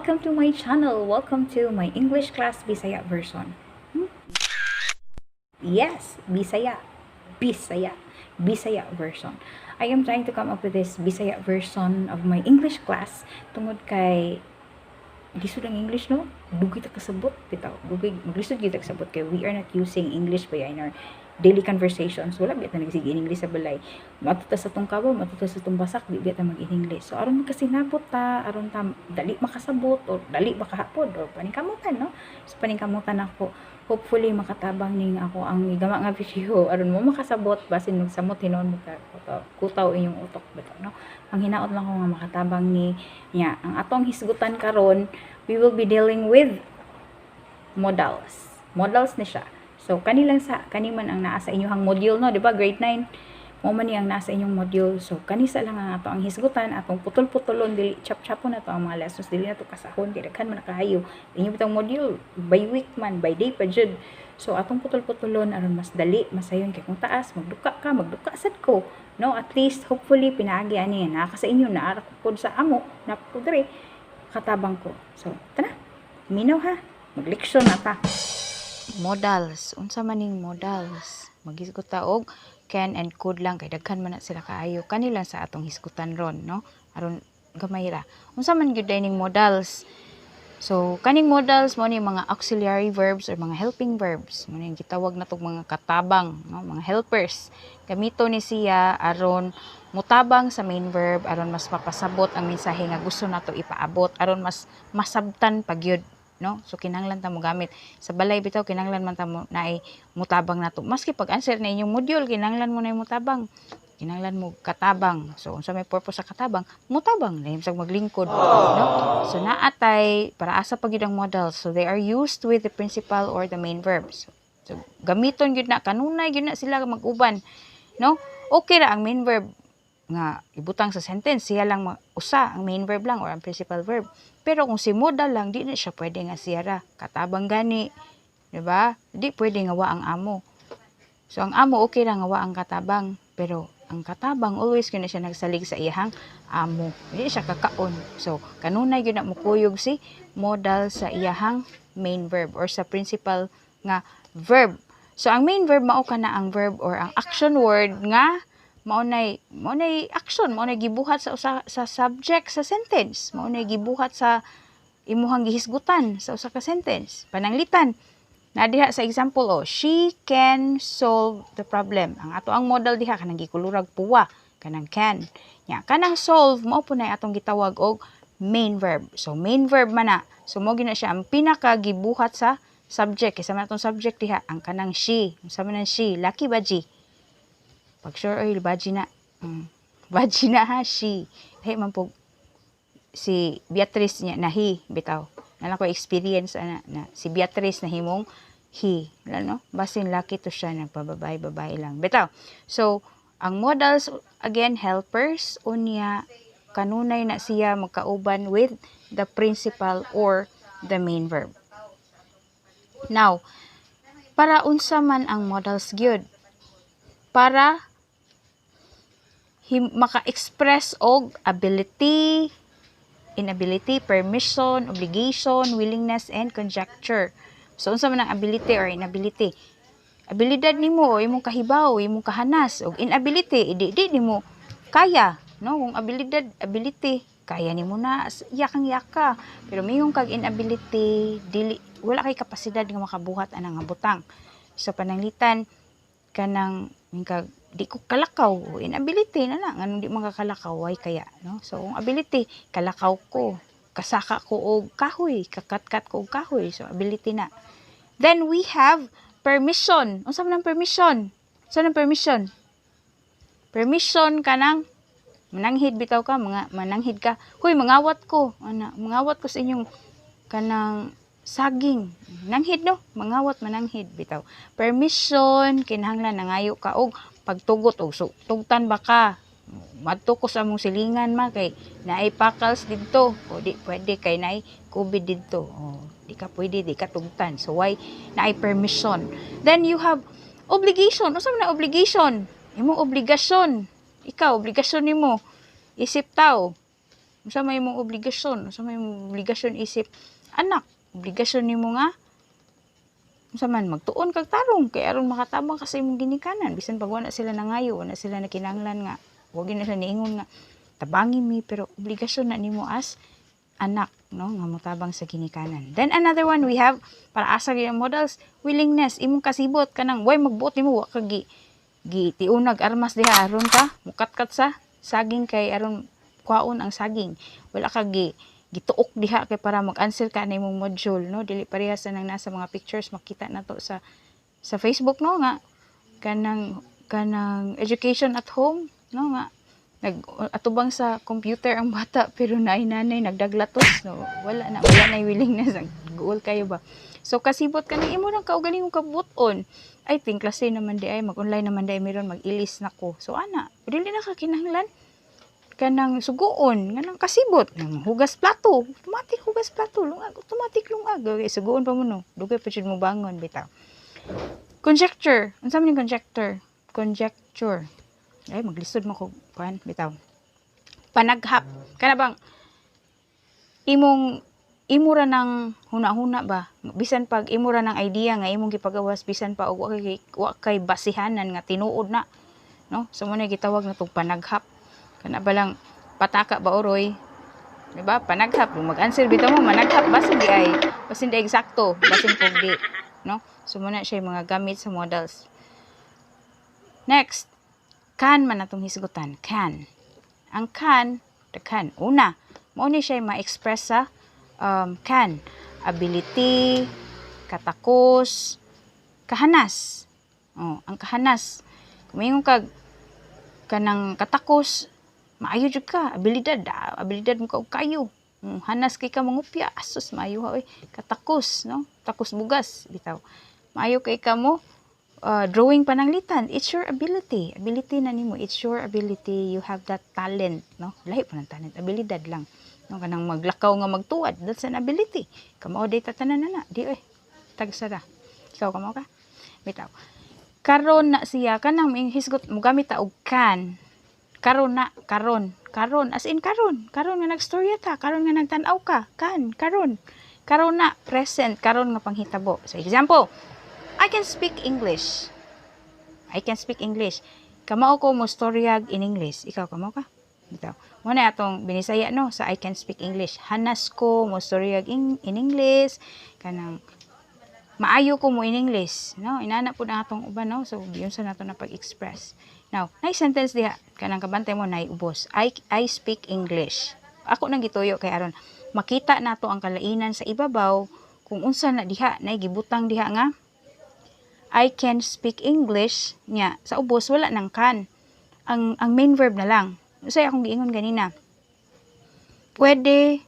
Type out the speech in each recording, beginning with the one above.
Welcome to my channel. Welcome to my English class Bisaya version. Yes, Bisaya. Bisaya. Bisaya version. I am trying to come up with this Bisaya version of my English class tungod kay lisod ang English, no? Dugay ta kasabot bitaw. Dugay maglisod gyud ta kasabot kay we are not using English pa in our daily conversations. Wala biya ta nagsige in English sa balay. Moadto ta sa atong kabaw, moadto ta sa atong basak, di biya ta mag-in English. So aron makasinabot ta, aron ta dali makasabot or dali makahapod or paningkamutan, no? So paningkamutan ako. Hopefully makatabang ning ako ang gama nga video aron mo makasabot, basin magsamot hinuon mo ka kutaw, kutaw inyong utok bitaw, no? Ang hinaot lang ko nga makatabang ni niya. Ang atong hisgutan karon, we will be dealing with modals. Modals ni siya. So kani lang sa kani man ang naa sa inyong module, no, di ba? Grade 9 mao man ni ang nasa inyong module. So kani sa lang ang ato ang hisgutan, atong putol-putulon, dili chop-chopon na to ang mga lessons, dili na to kasahon kay daghan man na kaayo. Inyo bitang module by week man, by day pa jud. So atong putol-putulon aron mas dali, masayon kay kung taas magduka ka, magduka sad ko. No, at least hopefully pinaagi ani naa ka sa inyo, naa ra ko sa amo, na ko diri katabang ko. So tara, minaw ha. Magleksyon na ta. Modals. Unsa man ning modals? Maghisgot ta og can and could lang kay daghan man na sila kaayo. Kani lang sa atong hisgutan ron, no? Aron gamay ra. Unsa man gyud ning modals? So, kaning modals mo ni mga auxiliary verbs or mga helping verbs. Mo ni gitawag na tog mga katabang, no? Mga helpers. Gamito ni siya aron mutabang sa main verb, aron mas mapasabot ang mensahe nga gusto nato ipaabot, aron mas masabtan pa gyud, no? So kinahanglan ta mo gamit sa balay bitaw, kinahanglan man ta mo naay mutabang nato. Maski pag answer na inyong module, kinahanglan mo na mutabang, kinahanglan mo katabang. So unsa may purpose sa katabang? Mutabang lahi sa maglingkod, no? So naatay para asa pa gyud ang modals. So they are used with the principal or the main verbs. So gamiton gyud na, kanunay gyud na sila mag-uban, no? Okay ra ang main verb nga ibutang sa sentence, siya lang usa, ang main verb lang or ang principal verb. Pero kung si modal lang, di na siya pwede nga siya ra katabang gani, di ba? Di pwede nga wa ang amo. So ang amo, okay ra nga wa ang katabang, pero ang katabang always gyud na siya nagsalig sa iyahang amo, di siya kakaon. So kanunay gyud na mukuyog si modal sa iyahang main verb or sa principal nga verb. So ang main verb mao kana ang verb or ang action word nga mao nay action, mao nay gibuhat sa usa sa subject sa sentence, mao nay gibuhat sa imuhang gihisgutan sa usa ka sentence. Pananglitan na diha sa example, oh, "She can solve the problem." Ang ato ang modal diha kanang gikulurag puwa, kanang can. Nya kanang solve mao po nay atong gitawag og main verb. So main verb man na. So mao gyud na siya ang pinaka gibuhat sa subject. Kaysa man atong subject diha ang kanang she. Unsa man ang she? Laki ba, G? Pag sure oil, baji na. Baji na ha, she. Lahi man po si Beatrice niya na he, bitaw. Nala ko experience ana na si Beatrice na himong he. Wala, no? Basin laki to siya, nagpababae babae lang. Bitaw. So, ang modals again, helpers, unya kanunay na siya magkauban with the principal or the main verb. Now, para unsa man ang modals gyud? Para maka-express og ability, inability, permission, obligation, willingness, and conjecture. So, unsa man ang ability or inability? Abilidad nimo o imong kahibaw, imong kahanas, og inability, di nimo kaya, no? Kung abilidad, ability, kaya nimo na yakang yaka. Pero mingon kag inability, dili, wala kay kapasidad nga makabuhat anang nga butang. So pananglitan kanang kag di ko kalakaw, inability na na, nganong di makakalakaw, way kaya, no? So kung ability, kalakaw ko, kasaka ko og kahoy, kakatkat ko og kahoy, so ability na. Then we have permission. Unsa man ang permission? Unsa man ang permission? Permission kanang mananghid bitaw ka, mga mananghid ka. "Hoy, mangawat ko." Ana, "Mangawat ko sa inyong kanang saging." Nanghid, no? Mangawat, mananghid bitaw. Permission, kinahanglan nangayo ka og pagtugot og so, tugtan ba ka? "Madto ko sa among silingan ma kay naay pakals didto." O di pwede kay naay COVID didto. O di ka pwede, di ka tugtan. So why naay permission? Then you have obligation. Unsa man ang obligation? Imong obligasyon. Ikaw, obligasyon nimo. Isip tao. Unsa may imong obligasyon? Unsa may imong obligasyon isip anak? Obligasyon nimo nga unsa man, magtuon kag tarong kay aron makatabang ka sa imong ginikanan, bisan pag wala sila nangayo, wala sila nakinahanglan nga wa gyud na sila niingon nga tabangi mi, pero obligasyon na nimo as anak, no, nga motabang sa ginikanan. Then another one we have, para asa gyud ang modals, willingness, imong kasibot, kanang way magbuot nimo, wa ka gi gi tiunag armas diha aron ka mukatkat sa saging kay aron kwaon ang saging. Wala ka gi gituok diha kay para mag-answer ka na imong module, no? Dili parehas sa nang nasa mga pictures, makita na to sa Facebook, no, nga kanang education at home, no, nga nag atubang sa computer ang bata pero naay nanay nagdaglatos, no? Wala na willingness, guol kayo ba? So kasibot ka nang imo nang kaugalingong kabuton. I think klase naman di ay, mag-online naman di ay, meron mag-ilis nako. So ana, dili na ka kinahanglan kanang suguon, nganang kasibot nang hugas plato, automatic hugas plato, lungag, automatic lungag. Okay, suguon pa mo, no? Dugay pa jud mo bangon bitaw. Conjecture. Unsa man yung conjecture? Conjecture, ay, maglisod mo ko kuan bitaw. Panaghap, kana bang imong imo ra ng huna-huna ba, bisan pag imo ra ng idea nga imong gipagawas, bisan pa og wa kay basihanan nga tinuod na, no? So mo na gitawag na tong panaghap. Kana ba lang pataka ba oroy, di ba? Panaghap. Kung mag-answer bitaw mo, managhap, basin di ay, basin di eksakto, basin pug di, no? So mo na siya yung mga gamit sa modals. Next, can man atong hisgutan, can. Ang can, the can una, mao ni siya ma-express sa can: ability, katakos, kahanas. Oh, ang kahanas, kung maingon kag kanang katakos, maayo jud ka, abilidad, ah, abilidad mo ka og kayo. Hanas kay ka mangupya, asus, maayo ha oy. Katakos, no? Takos bugas bitaw. Maayo kay ka mo drawing pananglitan, it's your ability. Ability na nimo, it's your ability. You have that talent, no? Lahi pa ng talent, abilidad lang. No, kanang maglakaw nga magtuwad, that's an ability. Kamao day tatanan na na, di oy. Tagsara. Ikaw, kamao ka? Bitaw. Karon na siya kanang may hisgot mo, gamit ta og can. Karon na, karon, karon, as in karon, karon nga nagstorya ta, karon nga nagtan-aw ka, can, karon. Karon na, present, karon nga panghitabo. So example, I can speak English. I can speak English. Kamao ko mo storyag in English. Ikaw, kamao ka? Bitaw. Mo na atong binisaya, no, sa I can speak English. Hanas ko mo storyag in English, kanang maayo ko mo in English, no? Inana pud ang atong uban, no? So yun sa nato na pag-express. Now, nice sentence diha, kanang kabantay mo nay ubos. I speak English. Ako nang gituyo kay aron makita nato ang kalainan sa ibabaw kung unsa na diha nay gibutang diha nga I can speak English nya sa ubos wala nang can. Ang main verb na lang. Unsay akong giingon ganina? Pwede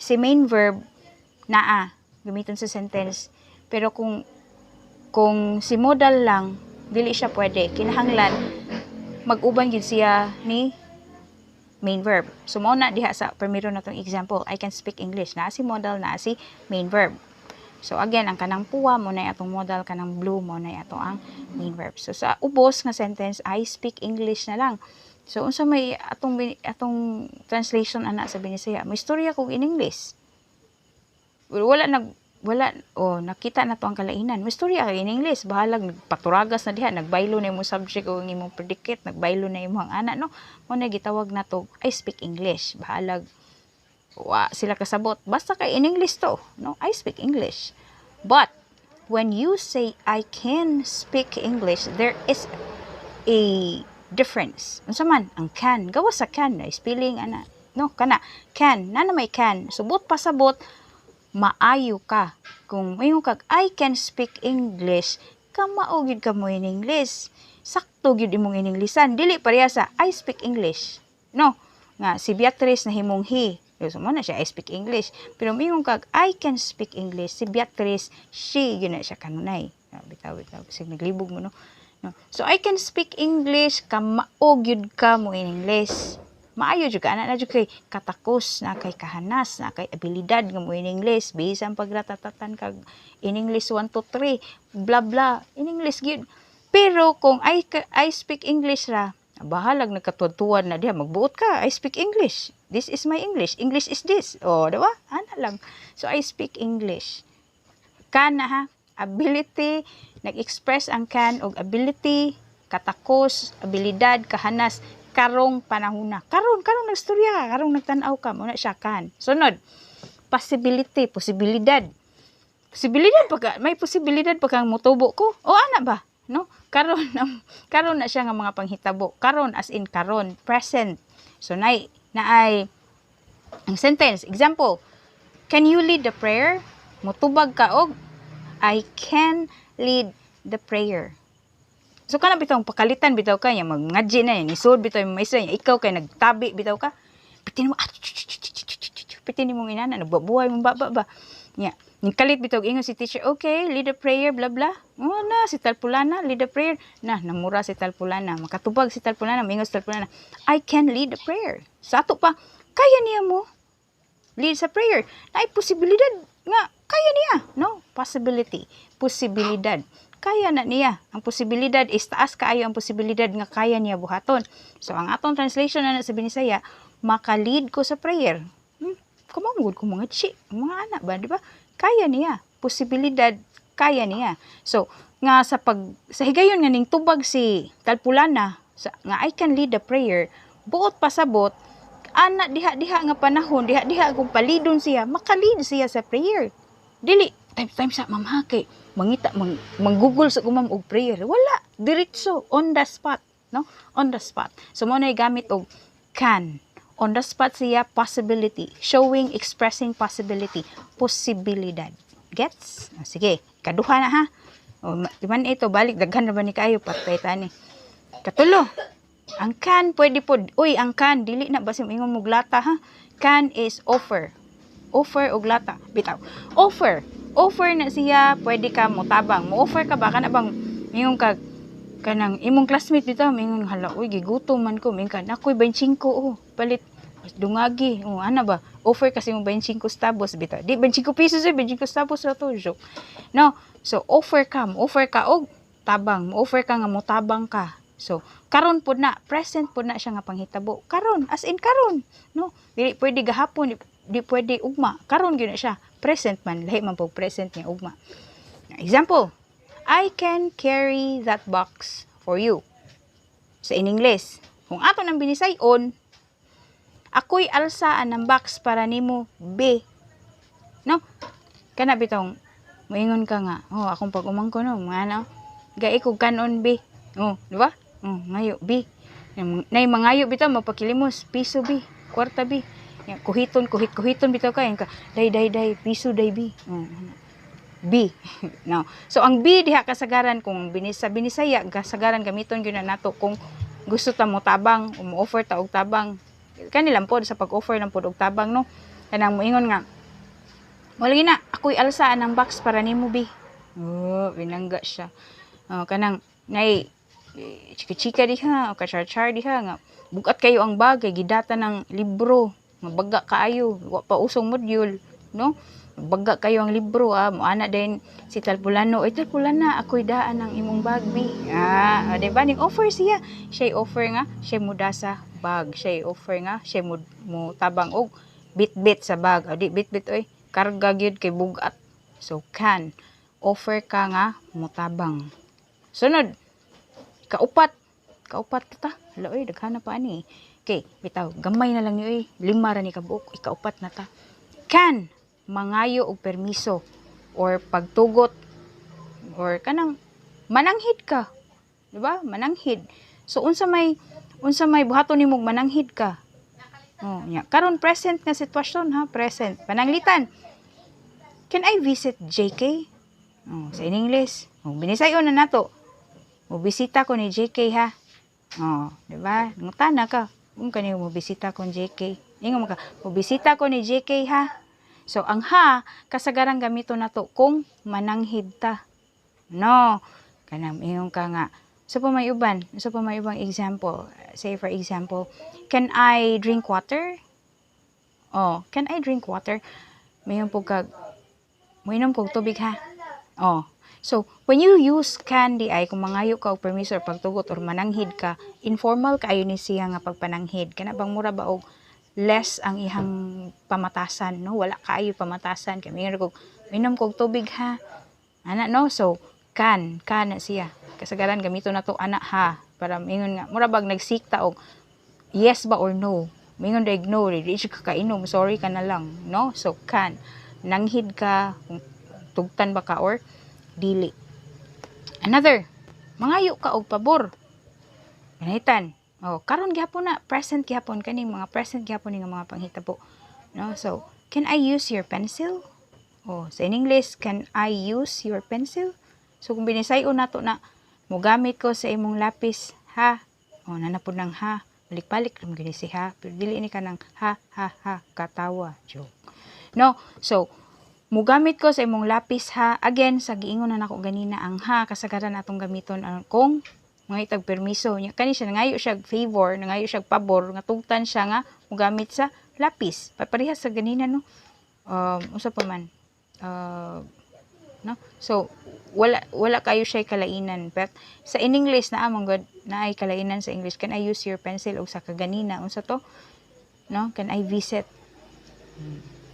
si main verb naa gamiton sa sentence, pero kung si modal lang, dili siya pwede. Kinahanglan mag-uban gyud siya ni main verb. So mao na diha sa primero natong example, I can speak English. Naa si modal, naa si main verb. So again, ang kanang puwa mo na atong modal, kanang blue mo na ato ang main verb. So sa ubos nga sentence, I speak English na lang. So unsa may atong translation ana sa Binisaya? May istorya kog in English. Wala nag wala oh, nakita na to ang kalainan. May istorya kay in English, bahalag nagpaturagas na diha, nagbaylo na imong subject o ang imong predicate, nagbaylo na imong ana, no? Mo na gitawag na to I speak English. Bahalag wa sila kasabot. Basta kay in English to, no? I speak English. But when you say I can speak English, there is a difference. Unsa man ang can? Gawas sa can na spelling ana, no? Kana can, na na may can. Subot pasabot maayo ka. Kung moingon kag I can speak English, kamao gyud ka mo in English. Sakto gyud imong ininglesan. Dili pareha sa I speak English. No, nga si Beatrice nahimong he. So mo na siya I speak English. Pero moingon kag I can speak English, si Beatrice, she gyud na siya kanunay. Ah, bitaw bitaw, sig naglibog mo, no? No. So I can speak English, kamao gyud ka mo in English. Maayo jud ka ana na jud kay katakos na kay kahanas na kay abilidad nga mo in English, bisan pagratatatan kag in English 1 2 3 blah blah in English gyud. Pero kung I speak English ra, bahalag nagkatuwad-tuwad na diha, magbuot ka I speak English. This is my English. English is this. Oh, di ba? Ana lang. So, I speak English. Can na ha. Ability, nag-express ang can og ability, katakos, abilidad, kahanas, karong panahona. Karon, karon nagstorya ka, karong nagtan-aw ka, mao na siya can. Sunod, possibility, posibilidad. Posibilidad pa ka, may posibilidad pa kang mutubo ko. O ana ba? No? Karon karon na siya nga mga panghitabo. Karon as in karon, present. So nay naay ang sentence, example, "Can you lead the prayer?" Mutubag ka og "I can lead the prayer." So kana bitaw pakalitan bitaw ka nya magngadji na ni sud bitaw yung maestra niya, ikaw kay nagtabi bitaw ka. Pitin mo, ah, pitin nimo inana nagbabuhay mong baba ba. Nya, kalit bitaw ingon si teacher, "Okay, lead the prayer, blah blah." Oh na si Talpulana, lead the prayer. Na namura si Talpulana, makatubag si Talpulana, mingon si Talpulana, "I can lead the prayer." Sa ato pa, kaya niya mo lead sa prayer. Naay posibilidad nga kaya niya, no? Possibility, posibilidad. Kaya na niya. Ang posibilidad is taas kaayo ang posibilidad nga kaya niya buhaton. So ang atong translation na sa Binisaya, "Maka-lead ko sa prayer." Kumamugod ko mga chi, mga anak ba, di ba? Kaya niya. Posibilidad, kaya niya. So, nga sa pag sa higayon nga ning tubag si Talpulana sa, nga "I can lead the prayer," buot pasabot ana diha-diha nga panahon, diha-diha kung palidon siya, maka-lead siya sa prayer. Dili time time sa, "Ma'am ha, kay mangita mang Google sa ko, ma'am, og prayer." Wala, diretso on the spot, no? On the spot. So mo na gamit og can. On the spot siya, possibility, showing, expressing possibility, posibilidad. Gets? O, sige, kaduha na ha. O, di man ito balik daghan na ba ni kaayo, patay tani. Katulo. Ang can pwede po, uy, ang can dili na basin ingon mo lata ha. Can is offer. Offer og lata. Bitaw. Offer. Offer na siya, pwede ka mo tabang. Mo offer ka ba kana bang ingon ka kanang imong classmate bitaw mingon, "Hala uy, gigutom man ko." Mingon ka, "Nakoy 25 oh, palit dungagi." Oh, ana ba? Offer kasi mo 25 centavos bitaw. Di 25 pesos eh, 25 centavos ra to, joke. No. So offer ka, mo offer ka og tabang, mo offer ka nga motabang ka. So karon pud na, present pud na siya nga panghitabo. Karon, as in karon, no? Dili pwede gahapon, di pwede ugma. Karon gyud na siya. Present man, lahi man pug present niya ugma. Example, "I can carry that box for you." Sa in English, kung ato nang binisayon, "Ako'y alsaan ng box para nimo, B." No? Kana bitong moingon ka nga, "Oh, akong pag-umangko no, mga ano, gai kog kanon, B." Oh, di ba? Oh, ngayo, B. Nay mangayo bitaw mapakilimos, "Piso, B, kwarta, B." Ya, kuhiton, kuhit kuhiton bitaw ka, ka, "Day, day, day, piso day, B." Oh, ano. B. No. So ang B diha kasagaran kung binis sa Binisaya kasagaran gamiton gyud na nato kung gusto ta mo tabang o mo offer ta og tabang. Kani lang pod sa pag-offer lang pod og tabang, no. Kanang moingon nga, "Mo lagi na, ako'y alsaan ng box para nimo, B." Oh, binangga siya. Oh, kanang nay eh, chika-chika diha o ka-char-char diha nga bugat kayo ang bag kay gidata ng libro nga baga kaayo, wa pa usong module, no? Baga kayo ang libro, ah, mo ana din si Talpulano, "Ay, Talpulana, ako'y daan ang imong bag, B." Ah, di ba ning offer siya, siya offer nga siya muda sa bag, siya offer nga siya mo tabang og bit-bit sa bag. Ah, di bit-bit oy, karga gyud kay bugat. So can, offer ka nga motabang. Sunod, kaupat. Kaupat ta. Hala oy, daghan na pa ani. Okay, bitaw, gamay na lang ni oy. Lima ra ni kabuok, ikaupat na ta. Can, mangayo og permiso or pagtugot or kanang mananghid ka. Di ba? Mananghid. So unsa may buhaton nimo mananghid ka? Oh, nya. Karon present nga sitwasyon ha, present. Pananglitan. "Can I visit JK?" Oh, sa in English. Oh, binisayon na nato. "Mo bisita ko ni JK ha." Oh, di ba? Ngutana ka. Kung kani mo bisita ko ni JK. Ingon mo ka, "Mo bisita ko ni JK ha." So ang ha kasagaran gamito nato kung mananghid ta. No. Kanang ingon ka nga. So pa may uban, so pa may ubang example. Say for example, "Can I drink water?" Oh, "Can I drink water?" Mayon po kag, "Moinom kog tubig ha." Oh. So, when you use can di ay kung mangayo ka og permiso or pagtugot or mananghid ka, informal kaayo ni siya nga pagpananghid. Kana bang mura ba og Less ang ihang pamatasan, no? Wala kaayo pamatasan kay mingon kog minom kog tubig ha, ana, no? So can na siya. Kasagaran gamito na to ana ha para mingon nga mura bag nag-seek ta og yes ba or no. Mingon daig no, di siya kakainom, sorry ka na lang, no? So can, nanghid ka kung tugtan ba ka or dili. Another, mangayo ka og pabor. Ganaitan. Oh, karon gihapon na, present gihapon kani, mga present gihapon ni nga mga panghitabo. No? So, "Can I use your pencil?" Oh, sa in English, "Can I use your pencil?" So kung binisayon nato na, "Mogamit ko sa imong lapis, ha?" Oh, naa pod nang ha. Balik-balik ra man gani si ha, pero dili ni kanang ha ha ha katawa joke. No? So, "Mugamit ko sa imong lapis ha?" Again, sa giingon na nako ganina, ang ha kasagaran atong gamiton ang kung mga itag permiso niya. Kani siya, nangayo siya favor, nangayo siya pabor nga tugtan siya nga mugamit sa lapis. Parehas sa ganina, no? Unsa pa man, no? So wala kayo siya kalainan, but sa in English naa man gud naay kalainan. Sa English, "Can I use your pencil?" Og sa kaganina, unsa to, no? "Can I visit?"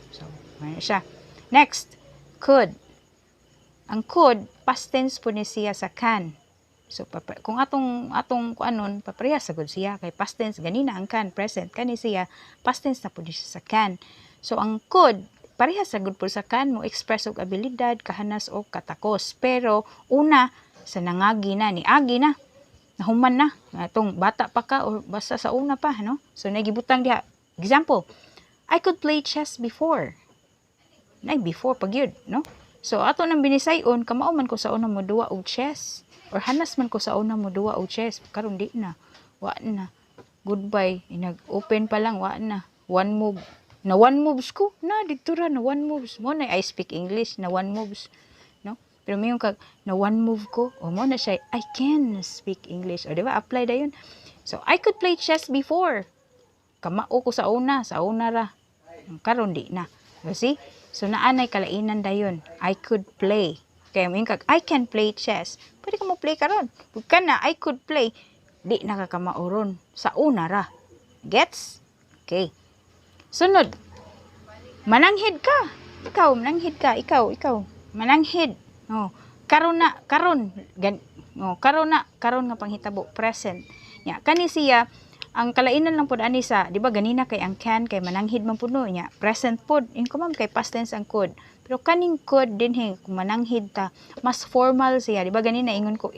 So ano siya. Next, could. Ang could, past tense po ni siya sa can. So kung atong kuanon, paparehas sa gud siya kay past tense. Ganina ang can, present. Kani siya, past tense na pud ni siya sa can. So ang could, parehas sa gud po sa can, mo express og abilidad, kahanas o katakos. Pero una sa nangagi na, ni agi na, nahuman na atong bata pa ka or basta sa una pa, no? So nagibutang diha. Example, "I could play chess before." Nay before pag yun, no? So ato nang binisayon, kamao man ko sa una mo duwa og chess or hanas man ko sa una mo duwa og chess. Karon di na, wa na, goodbye. Inag open pa lang, wa na, one move na, one moves ko na didto ra na, one moves mo na. I speak English na one moves, no? Pero mayon kag na one move ko o, mo na siya, I can speak English o, di ba? Apply dayon. So "I could play chess before," kamao ko sa una ra, karon di na. You see? So naanay kalainan dayon. I could play. Kaya mo kag "I can play chess." Pwede ka mo play karon. Pag ka na "I could play," di na ka kamao ron. Sa una ra. Gets? Okay. Sunod. Mananghid ka. Ikaw, mananghid ka. Ikaw, ikaw. Mananghid. Oh, karon na, karon. Oh, karon na, karon nga panghitabo, present. Ya, kani siya, ang kalainan lang pod ani sa, di ba ganina kay ang can kay mananghid man pud, no? Nya present pod in ko, ma'am, kay past tense ang could. Pero kaning could dinhi, kung mananghid ta, mas formal siya. Di ba ganina ingon ko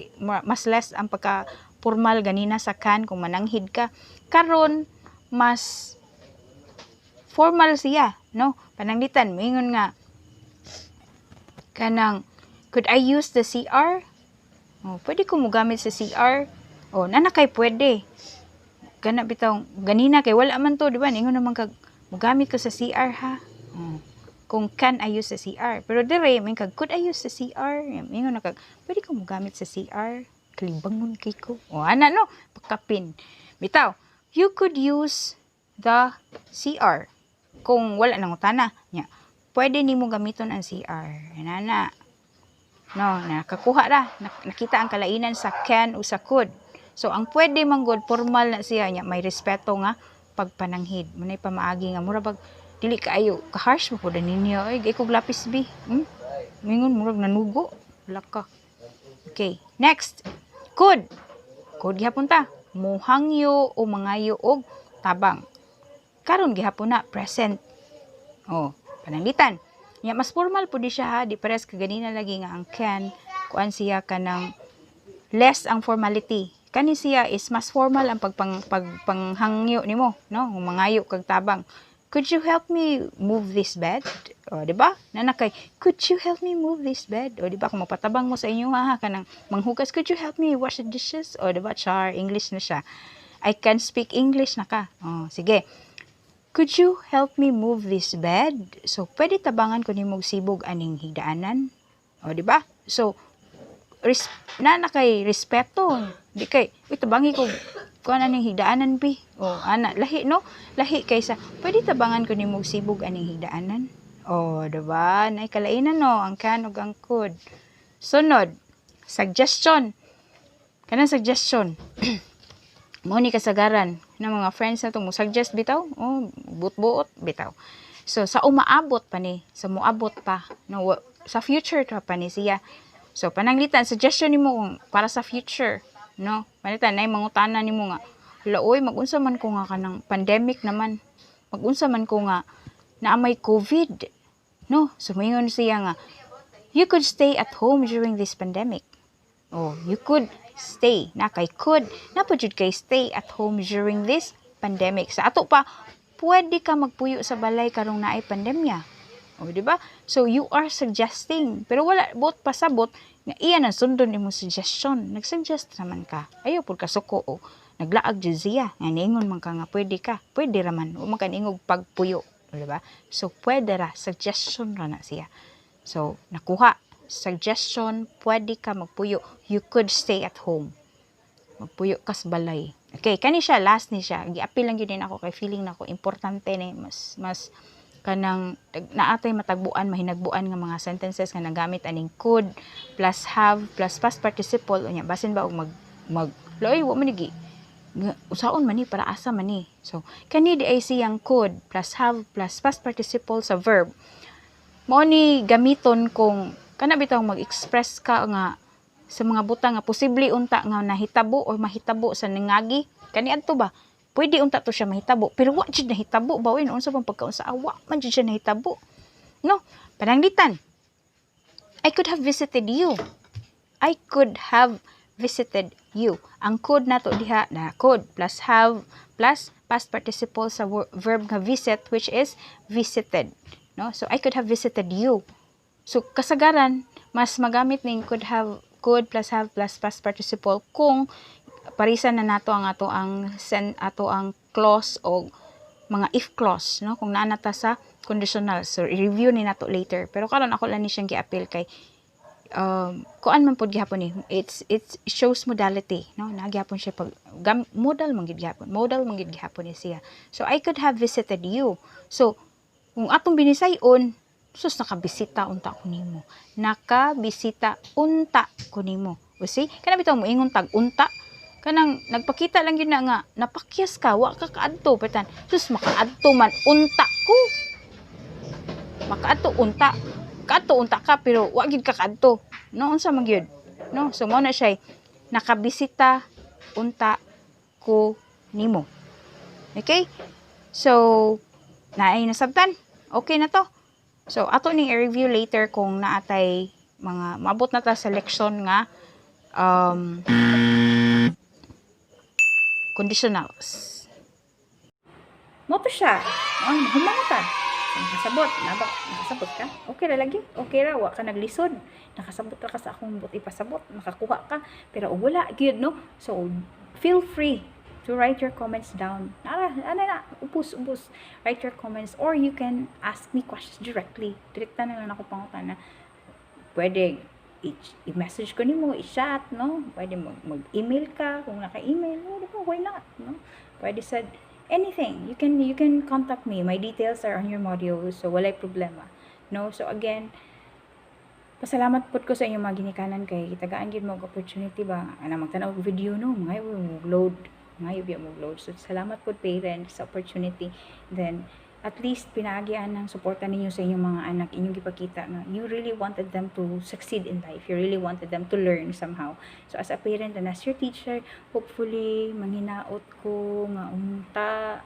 mas less ang pagka formal ganina sa can kung mananghid ka? Karon mas formal siya, no? Pananglitan moingon nga kanang "Could I use the CR?" Oh, pwede ko mogamit sa CR? Oh, nana kay pwede. Kana bitaw ganina kay wala man to, di ba? Ningon naman kag "Mogamit ko sa CR ha?" Oh. Kung "Can I use the CR?" Pero dire may kag "Could I use the CR?" Ingon na kag "Pwede ko mogamit sa CR?" Kalibangon kay ko. O ana, no, pagkapin. Bitaw, "You could use the CR." Kung wala nang utana nya, pwede nimo gamiton ang CR. Ana, no, nakakuha ra, nakita ang kalainan sa can o sa could. So ang pwede man gud, formal na siya nya may respeto nga pagpananghid. Munay pamaagi nga mura bag dili kaayo ka harsh mo pud ninyo. Ay, gay kog lapis bi. Mingon murag nanugo. Wala ka. Okay, next. Could. Could gihapon ta. Muhangyo o mangayo og tabang. Karon gihapon na, present. Oh, pananglitan. Nya mas formal pud di siya ha, di pares kaganina lagi nga ang can, kuan siya, kanang less ang formality. Kani siya is mas formal ang pagpanghangyo nimo, no? Kung mangayo kag tabang. "Could you help me move this bed?" O, di ba? Nana kay "Could you help me move this bed?" O, di ba? Kung mapatabang mo sa inyo ha, kanang manghugas, "Could you help me wash the dishes?" O, di ba? Char, English na siya. I can speak English na ka. O, sige. "Could you help me move this bed?" So, pwede tabangan ko nimo og sibog aning higdaanan? O, di ba? So, na kay respeto. Di kay, "Uy, tabangi ko kuan aning higdaanan bi." O, ana, lahi, no? Lahi kaysa, "Pwede tabangan ko nimo og sibog aning higdaanan?" O, di ba? Nay kalainan, no, ang can ug ang could. Sunod, suggestion. Kanang suggestion. Mao ni kasagaran ng mga friends nato mo suggest bitaw, oh, buot-buot bitaw. So sa umaabot pa ni, sa moabot pa, no, sa future pa ni siya. So pananglitan suggestion nimo kung para sa future, no? Pananglitan nay mangutana nimo nga, "Hala oy, magunsa man ko nga kanang pandemic naman. Magunsa man ko nga naa may COVID?" No, so moingon siya nga, "You could stay at home during this pandemic." Oh, you could stay. Na kay could, na po jud kay stay at home during this pandemic. Sa ato pa, pwede ka magpuyo sa balay karong naay pandemya. O, di ba? So, you are suggesting. Pero wala, buot pasabot, nga iya na sundon imong suggestion. Nag-suggest naman ka. Ayaw pud ka suko o. Naglaag jud siya. Nga niingon man ka nga pwede ka. Pwede ra man. Wa man ka niingog pagpuyo. O, di ba? So, pwede ra. Suggestion ra na siya. So, nakuha. Suggestion, pwede ka magpuyo. You could stay at home. Magpuyo ka sa balay. Okay, kani siya, last ni siya. Giapil lang gyud ako kay feeling nako importante ni mas kanang naatay matagbuan, mahinagbuan nga mga sentences nga nagamit aning could plus have plus past participle. Unya basin ba og mag mag loy, wa man ni gi nga, usaon man ni, para asa man ni? So kani di ay siyang could plus have plus past participle sa verb, mao ni gamiton kung kana bitaw mag-express ka nga sa mga butang nga posible unta nga nahitabo or mahitabo sa nangagi kaniadto ba. Pwede unta to siya mahitabo, pero wa jud nahitabo ba. Uy, unsa bang pagkaunsa, wa man jud siya nahitabo, no? Pananglitan, "I could have visited you." I could have visited you. Ang could nato diha na could plus have plus past participle sa verb nga visit, which is visited, no? So I could have visited you. So kasagaran mas magamit ning could have, could plus have plus past participle kung parisan na nato ang ato ang sen ato ang clause o mga if clause, no, kung naa na ta sa conditional. So i-review ni nato later, pero karon ako lang ni siyang giapil kay kuan man pod gihapon ni, it's shows modality, no? Na gihapon siya pag modal man gid gihapon, modal man gid gihapon ni siya. So I could have visited you. So kung atong binisayon, sus, nakabisita unta ko nimo, nakabisita unta ko nimo. O see, kana bitaw moingon tag unta, kanang nagpakita lang yun na nga napakyas ka, wa ka kaadto. Petan sus, makaadto man unta ko, makaadto unta, kaadto unta ka, pero wa gid ka kaadto, no? Unsa man gyud, no? So mao na siya, nakabisita unta ko nimo. Okay, so naay nasabtan? Okay na to. So ato ning i-review later kung naatay mga maabot na ta sa leksyon nga conditionals. Mao to siya. Oh, human na ta. So, nakasabot. Naba, nakasabot ka? Okay ra lagi. Okay ra. Wa ka naglisod. Nakasabot ra ka sa akong buot ipasabot. Nakakuha ka. Pero wala, gyud, no? So, feel free to write your comments down. Nara, ano na, ubos, ubos. Write your comments or you can ask me questions directly. Direkta na lang ako pangutana. Pwede i-message ko nimo, i-chat, no? Pwede mag-email ka kung naka-email, oh, di ba? Why not, no? Pwede sa anything. You can contact me. My details are on your module, so walay problema. No? So again, pasalamat pud ko sa inyong mga ginikanan kay gitagaan gyud mo og opportunity ba ana magtan-aw og video, no? Mga mo load, mga biya mo load. So salamat pud, parents, sa opportunity. Then at least pinaagian ng suporta ninyo sa inyong mga anak, inyong gipakita nga you really wanted them to succeed in life. You really wanted them to learn somehow. So as a parent and as your teacher, hopefully manghinaot ko nga unta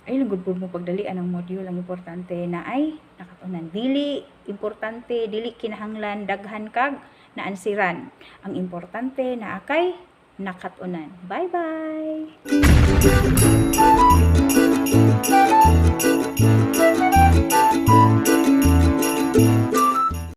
ay lang gud mo pagdalian ang module. Ang importante na ay nakatunan. Dili importante, dili kinahanglan daghan kag naansiran. Ang importante na akay nakatunan. Bye bye.